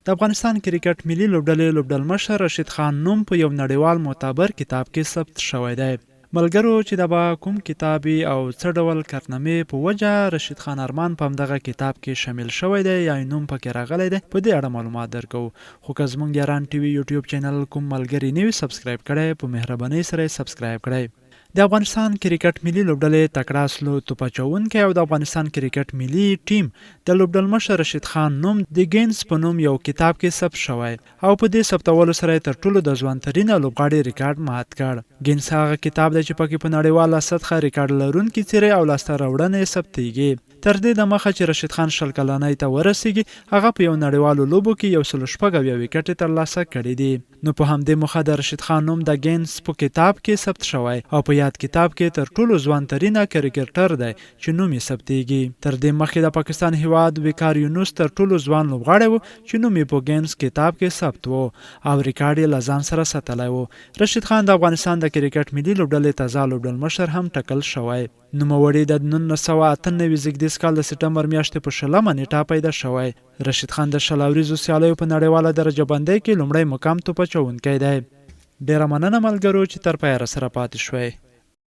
د افغانستان کرکټ ملي لوبډلې لوبډلمشر رشید خان نوم په یو نړیوال معتبر کتاب کې ثبت شوی دی. ملګرو چې دا به کوم کتاب وي او څه ډول کارنامې په وجه رشید خان ارمان په همدغه کتاب کې شامل شوی دی یا یې نوم پکې راغلی دی، په دې اړه معلومات درکوو. خو که زمونږ یاران ټي وي یوټیوب چینل کوم ملګري نه وي سبسکرایب کړی، په مهربانۍ سره یې سبسکرایب کړئ. د افغانستان کرکټ ملي لوبډلې تکړه سلو توپ اچوونکی او د افغانستان کرکټ ملي ټیم د لوبډلمشر رشید خان نوم د ګینس په نوم یو کتاب کې ثبت شوی او په دې ثبتولو سره یې تر ټولو د ځوان ترینه لوبغاړي ریکارډ مات کړ. ګینس هغه کتاب دی چې پکې په نړیواله سطحه ریکارډ لرونکي څیرې او لاسته راوړنې ثبتیږي. تر دې دمخه چې رشید خان 20 کلنۍ ته ورسیږي، هغه په یو نړیوالو لوبو کې 176 ویکټې ترلاسه کړې دي. نو په همدې موخه د رشید خان نوم د ګینس په کتاب کې ثبت شوی او په یاد کتاب کې تر ټولو ځوان ترینه کرکټر دی چې نوم یې ثبتیږي. تر دې مخکې د پاکستان هیواد وقار یونس تر ټولو ځوان لوبغاړی و چې نوم یې په ګینس کتاب کې ثبت و او ریکارډ یې له ځان سره ساتلی و. رشید خان د افغانستان د کرکټ ملي لوبډلې تازه لوبډلمشر هم ټاکل شوی. نوموړی د 1998 زیږدیز کال د سپټمبر میاشتې په 20مه نېټه پیدا شوی. رشید خان د 20 اوریزو سیالیو په نړیواله درجه بندۍ کې لومړی مقام توپ اچوونکی دی. ډېره مننه ملګرو چې تر پایه راسره پاتې شوئ.